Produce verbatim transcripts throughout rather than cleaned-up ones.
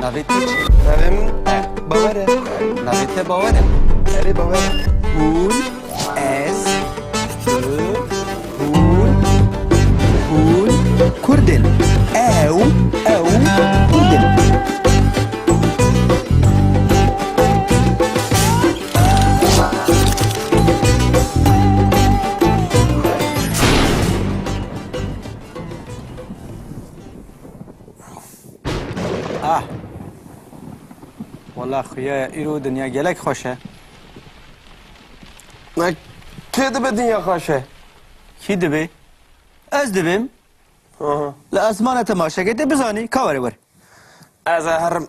Navê te çi? Navê min Bawer e. Navê te Bawer e. Erê, Bawer e. Hûn, ez, tu, hûn, hûn Kurd in. Ew, ew Kurd in. Ah. Wela xuya, îro dinya gelek xweş e. Ne, kê dibe dinya xweş e? Kî dibe? Ez dibim. Aha. Li esmana temaşe ke, te bizanî, ka were, were. Ez ê herim.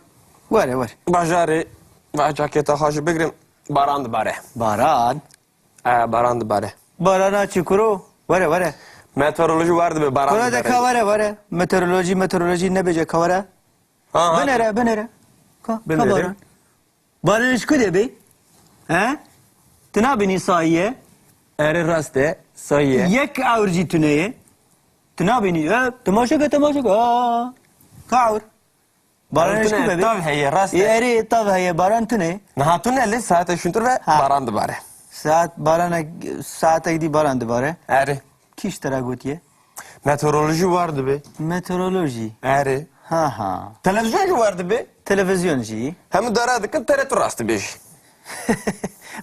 Were, were. Bajarê, va çaketa xwe jî bigrim, baran dibare. Baran? E, baran dibare. Barana çi kuro? Were, were. Meteorolojî wer dibe, baran dibare. Kuro de ka were, were. Meteorolojî, meteorolojî nebêje, ka were. Ha, ha. Binêre, binêre. Ka, ka baran. Baran ji ku de bê? He? Tu nabînî sayî ye? Erê, rast e, sayî ye. Yek ewr jî tune ye. Tu nabînî, he? Temaşe ke, temaşe ke. Aa, ka ewr. Baran ji ku bebê? Tav heye, rast e. Ê, erê, tav heye, baran tune. Niha tune, lê saete şûntir ve baran dibare. Saet, barana, saatek dî baran dibare. Erê. Kî ji te re gotiye? Meteorolojî war dibe. Meteorolojî? Erê. Ha, ha. Televîzyon jî war dibe. Televîzyon jî. Hemû dara dikin, tere tu rast dibêjî.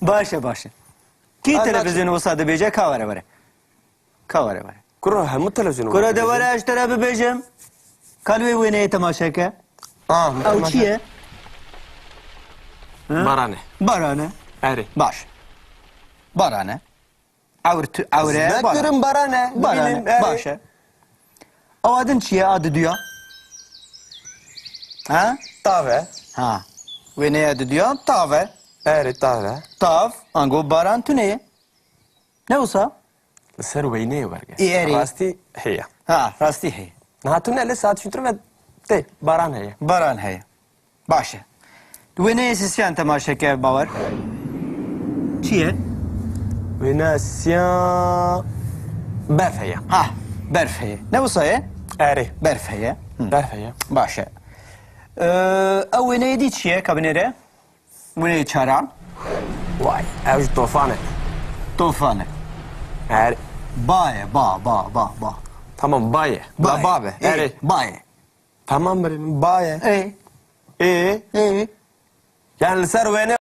Baş e, baş e. Kî televîzyonê wisa dibêje, ka were, were. Ka were, were. Kuro, hemû televîzyonê war dibe. Kuro de were, ez ji te re bibêjim. Ka li wê wêneyê temaşe ke. Ah, ew çi ye? Ha? Baran e. Baran e. Erê. Baş. Baran e. Ewr tu, ewre, baran. Baran e. Baran e. Erê. Baş e. Ewa din çi ye, a diduya? Ha? Tav e. Ha. Wêneya diduya tav e. Erê, tav e. Tav, ango baran tune ye. Ne wisa? Li ser weyneyê werge. Ê, erê. Rastî heye. Ha, rastî heye. Niha tune, lê saet şûntir ve tê, baran heye. Baran heye. Baş e. Wêneyê sisiyan temaşe ke, Bawer. Çi ye? Wêneya sisiyan berf heye. Ha, berf heye. Ne wisa ye? Erê. Berf heye. Hı. Berf heye. Baş e. Ee, ew wêneyê dî çi ye, ka binêre? Wêneyê çaran. Vay, ew jî tofan e. Tofan e. Erê. Ba ye, ba, ba, ba, ba. Tamam, ba ye. Ba ye. La ba be. Ê, erê. Ba ye. Tamam birê min, ba ye. Ê. Ê. Ê. Yani li ser wêne.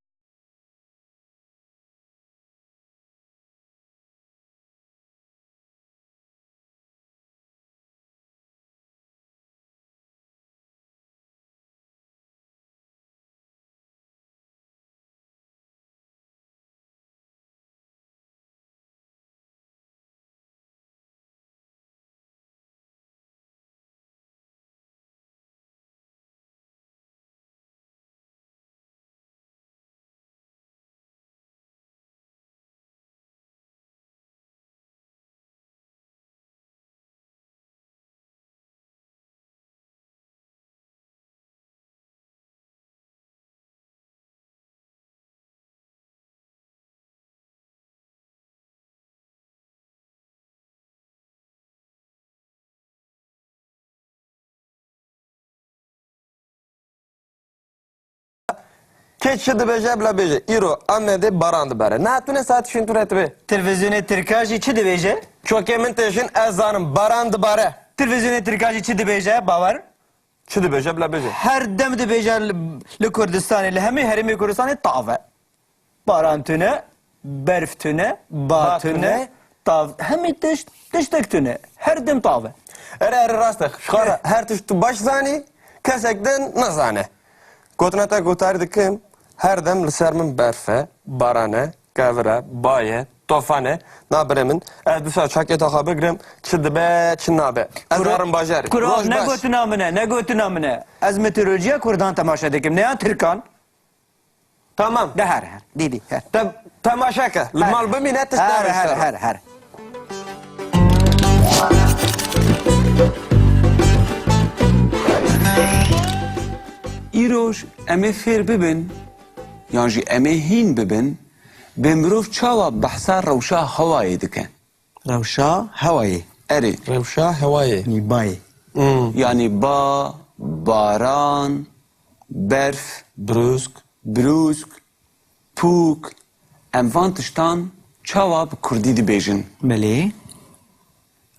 Kê çi dibêje, bila bêje. Îro Amedê baran dibare. Niha tune saet şûntir ve dibe. Televîzyonê tirka jî çi dibêje? Çokê min têjin, ez zanim, baran dibare. Televîzyonê tirka jî çi dibêje, Bawer? Çi dibêje, bila bêje. Her dem dibêje li, li Kurdistanê, li hemî herêmê Kurdistanê tav e. Baran tune, berf tune, ba tune, tav, hemî tişt, tiştek tune. Her dem tav e. Erê, erê, rast e. Ji xwe re her tişt tu baş zanî, kesek din nizane. Gotina te guhdarî dikim, her dem li ser min berf e, baran e, kevir e, ba ye, tofan e. Na birê min, ez dîsa çaketa xwe bigirim, çi dibe, çi nabe. Ez herim bajarê. Kuro, ne gotina min e, ne gotina min e. Ez meteorolojiya Kurdan temaşe dikim, ne ya Tirkan. Tamam. De her, her. Dî, dî, her. Te, temaşe ke. Li mal bimîne, tişt nabe. Her, her, her, her. Îroj em ê fêr bibin, yan jî em ê hîn bibin, bê mirov çawa behsa rewşa hewayê dike? Rewşa hewayê. Erê. Rewşa hewayê. Yanî bayê. Hmm. Yanî ba, baran, berf, brûsk, brûsk, pûk. Em van tiştan çawa bi kurdî dibêjin? Belê.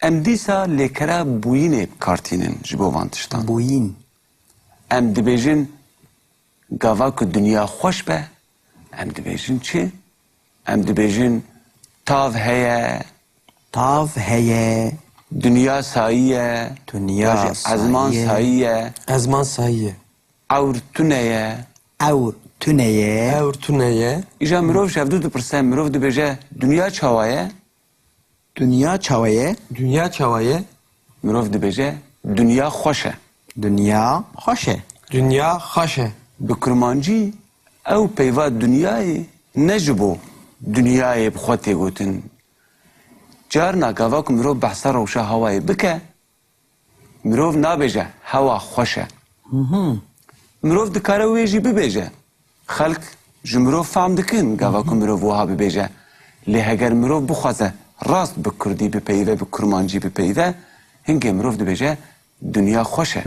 Em dîsa lêkera bûyînê bi kar tînin ji bo van tiştan. Bûyîn. Em dibêjin, gava ku dinya xweş be, em dibêjin çi? Em dibêjin, tav heye. Tav heye. Dinya sayî ye. Dinya Ya jî ezman sayî ye. Sayî ye. Ezman sayî ye. Ewr tune ye. Ewr tune ye. Ewr tune ye. Îja mirov ji hevdu dipirse, mirov dibêje, dinya çawa ye? Dinya çawa ye? Dinya çawa ye? Mirov dibêje, dinya xweş e. Dinya xweş e. Dinya xweş e. Bi kurmancî ew peyva dinyayê ne ji bo dinyayê bi xwe tê gotin. Carna gava ku mirov behsa rewşa hewayê bike, mirov nabêje hewa xweş e. Mirov dikare wê jî bibêje. Xelk ji mirov fehm dikin, gava ku mirov wiha bibêje. Lê heger mirov bixwaze rast bi kurdî bipeyive, bi kurmancî bipeyive, hingê mirov dibêje, dinya xweş e.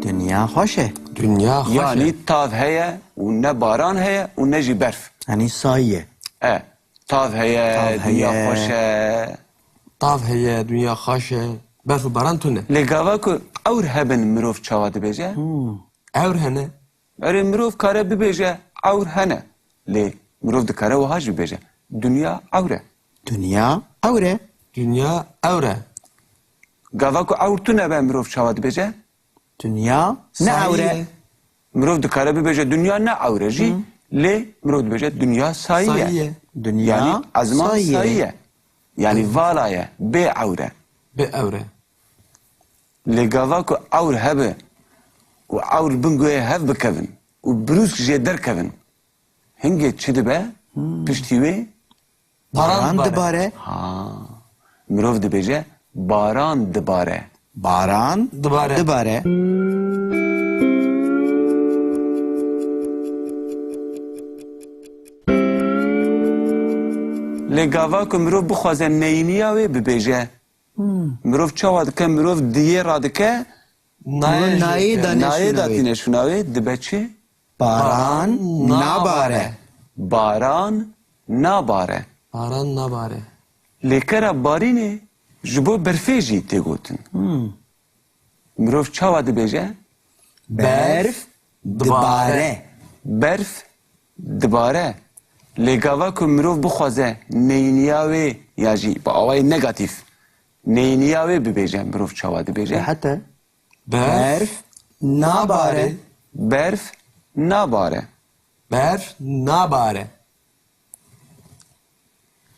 Dinya xweş e. Dinya xweş e. Yanî tav heye û ne baran heye û ne jî berf. Yanî sayî ye. E, tav heye, Tav dinya heye. Xweş e. Tav heye, dinya xweş e. Berf û baran tune. Lê gava ku ewr hebin, mirov çawa dibêje? Ewr hene. Erê, mirov kare bibêje, ewr hene. Lê mirov dikare wiha jî bibêje, dinya ewr e. Dinya ewr e. Dinya ewr e. Gava ku ewr tune be, mirov çawa dibêje? Dinya ne Sayî ewr e. Ye. Mirov dikare bibêje, dinya ne ewr e jî, lê mirov dibêje, dinya sayî ye. Sayî ye. Dinya Yanî ezman sayî ye. Sayî ye. Yanî vala ye, bê ewr e. Bê ewr e. Lê gava ku ewr hebe û ewr bin guhê hev bikevin û brûsk jê derkevin, hingê çi dibe? Piştî wê Baran Baran dibare. Dibare. Ha. Mirov dibêje, baran dibare. Baran Dibare. Dibare. Lê gava ku mirov bixwaze neyîniya wê bibêje, mirov çawa dike? Mirov diyê radike, Nayê Nayê jêdike. Nayê datîne şûna wê, dibe çi? Baran Baran nabare. Nabare. Baran nabare. Baran nabare. Lêkera barînê ji bo berfê jî tê gotin. Mirov çawa dibêje? Berf Berf dibare. Dibare. Berf dibare. Lê gava ku mirov bixwaze neyîniya wê ya jî bi awayê negatîf neyîniya wê bibêje, mirov çawa dibêje? Rehet e. Berf Berf nabare. Nabare. Berf nabare. Berf nabare.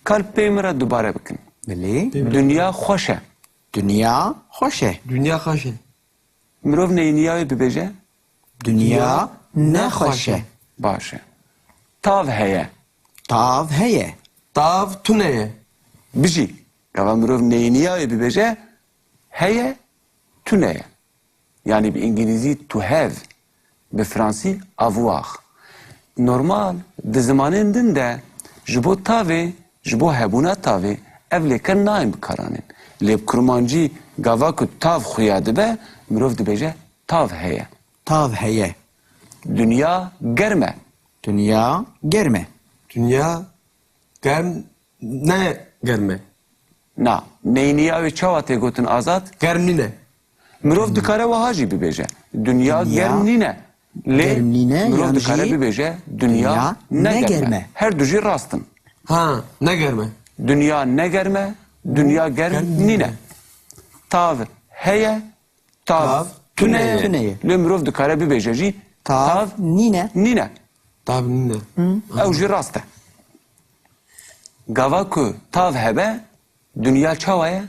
Kal pê min re dubare bikin. Belê. Pê min re. Dinya xweş e. Dinya xweş e. Dinya xweş e. Mirov neyniya wê bibêje? Dinya ne xweş e. Baş e. Tav heye. Tav heye. Tav tune ye. Bijî. Gava mirov neyniya wê bibêje, heye, tune ye. Yanî bi îngilîzî to have, bi fransî avoir. Normal, di zimanên din de ji bo tavê, ji bo hebûna tavê ev lêker nayên bikaranîn. Lê bi kurmancî gava ku tav xuya dibe, mirov dibêje tav heye. Tav heye. Dinya germ e. Dinya germ e. Dinya germ ne germ e. Na, neyniya wê çawa tê gotin Azad? Germ nîne. Mirov dikare wiha jî bibêje. Dinya Dinya germ nîne. Lê germ nîne, mirov yan dikare jî bibêje, dinya dinya ne ne germ e. Germ e. Her du jî rast in. Ha, ne germ e. Dinya ne germ e, dinya germ Germ nîne. Nîne. Tav heye, tav Tav tune ye. Tune ye. Lê mirov dikare bibêje jî, Tav tav nîne. Nîne. Tav nîne. Ew jî rast e. Gava ku tav hebe, dinya çawa ye?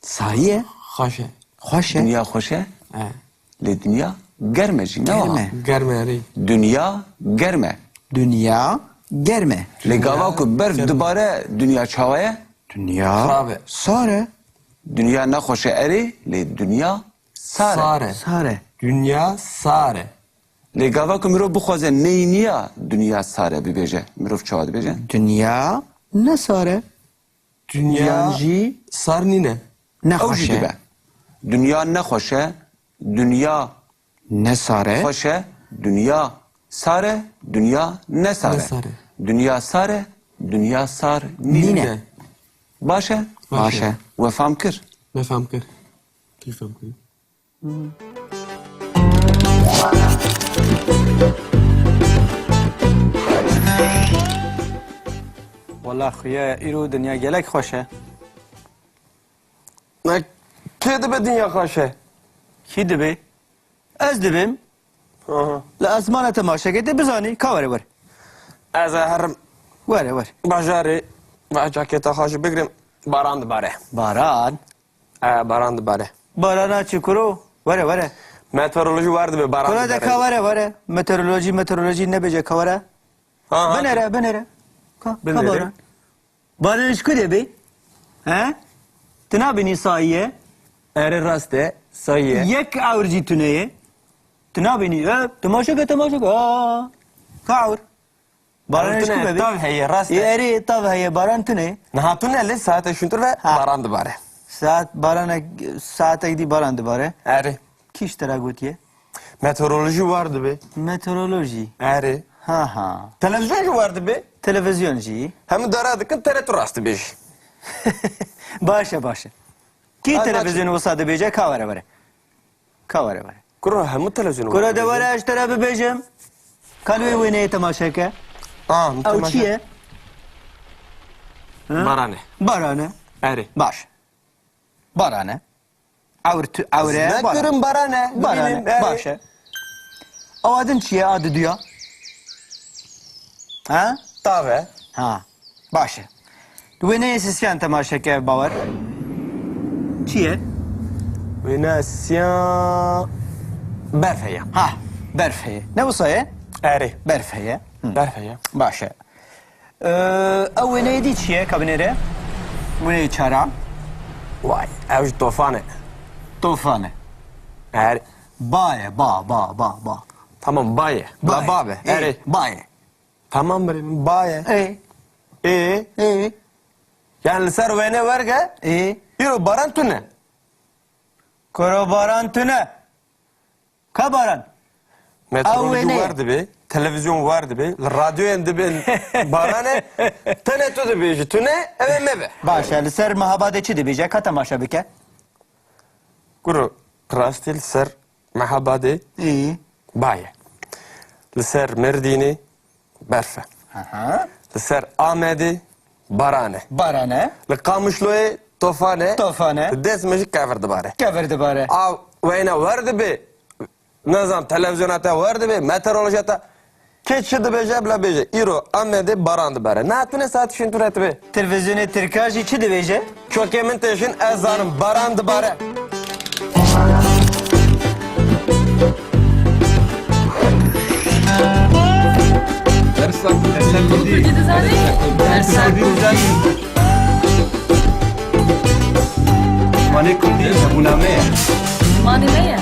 Sayî ye. Xweş e. Xweş e. Dinya xweş e. E. Lê dinya germ e jî, ne Germ wiha? E. Germ e, erê. Dinya germ e. Dinya germ e. Lê gava ku berf Germ e. Dibare, dinya çawa ye? Dinya Xirab e. Sar e. Dinya nexweş e, erê, lê dinya sar e. Sar e. Sar e. Dinya sar e. Lê gava ku mirov bixwaze neyniya dinya sar e bibêje, mirov çawa dibêje? Dinya ne sar e. Dinya Yan jî sar nîne. Ew jî nexweş e. Dibe. Dinya nexweş e, dinya Ne sar e. Xweş e, dinya sar e, dinya ne sar e. Ne sar e. Dinya sar e, dinya sar nîne. Nîne. Baş e? Baş e. We fam kir? Me fam kir. Tu fam kir. Wela xuya îro dinya gelek xweş e. Ne, kê dibe dinya xweş e? Kî dibe? Ez dibêm. Aha. Li esmana temaşe ke tê bizanî. Ka were, were. Ez ê herim. Were, were. Bajarê ve caketa xwe jî bigrim. Baran dibare. Baran? E, baran dibare. Barana çi kuro? Were, were. Meteoroloji wer dibe baran dibare. Kuro de ka were, were. Meteoroloji, meteoroloji nebêje ka were. Ha, ha. Binêre, binêre. Ka, ka baran. Baran ji ku de bê? He? Tu nabînî sayî ye? Erê, rast e, sayî ye. Yek ewr jî tune ye. Tu nabînî, he? Temaşe ke, temaşe ke. Aa, ka ewr. Baran ji ku de bê? Tav heye, rast e. Ê, erê, tav heye, baran tune. Niha tune lê saete şûntir ve baran dibare. Saet, baranek, saatek dî baran dibare. Erê. Kî ji te re gotiye? Meteorolojî war dibe. Meteorolojî? Erê. Ha ha. Televizyon jî war dibe. Televizyon jî? Hemû dara dikin, tere tu rast dibêjî. Baş e, baş e. Kî televizyon wisa dibêje, ka were were. Ka were were. Kuro hemû televizyon. Kuro de were ez ji te re bibêjim. Ka li wê wêneyê temaşe ke. Ew çi ye? Baran e. Baran e. Erê. Baş. Baran e. Ewr tu, ewr e. Ne kurim, baran e. Baran e. Baş e. Ewa din çi ye, a diduya? Ha? Tav e. Ha. Baş e. Tu wêneyê sisiyan temaşe ke, Bawer. Çi ye? Wêneya sisiyan berf heye. Ha, berf heye. Ne wisa ye? Erê. Berf heye. Hı. Berf heye. Baş e. Ee, ew wêneyê dî çi ye, ka binêre? Wêneyê çara? Vay, ew jî tofan e. Tofan e. Erê. Ba ye, ba, ba, ba, ba. Tamam, ba ye. Ba ye. Ba be. Ê, erê. Ba ye. Tamam birê min, ba ye. Ê. Ê. Ê. Yani li ser wêne werge, ê, îro baran tune. Kuro baran tune. Ka baran? Meteoroloji war dibe, televizyon war dibe, li radyoyên dibên baran e, tenê tu dibêjî tune, ew ê mebe. Baş e, li ser Mehabadê çi dibêje? Ka temaşe bike. Kuro, rastî li ser Mehabadê, ê, ba ye. Li ser Mêrdînê berf e. Aha. Li ser Amedê baran e. Baran e. Li Qamişloyê tofan e. Tofan e. Li Dêrsimê jî kevir dibare. Kevir dibare. A wêne wer dibe. Nizam televizyona te wer dibe, meteorolojiya te. Kê çi dibêje, bila bêje. Îro Amedê baran dibare. Niha tune saet şûntir e dibe. Televîzyonê tirka jî çi dibêje? Çokê min têşin, ez zanim, baran dibare. Dersa, dersa Kurdî. Kurdî dizanî? Dersa Kurdî dizanî. Zimanê Kurdî hebûna me ye. Zimanê me ye.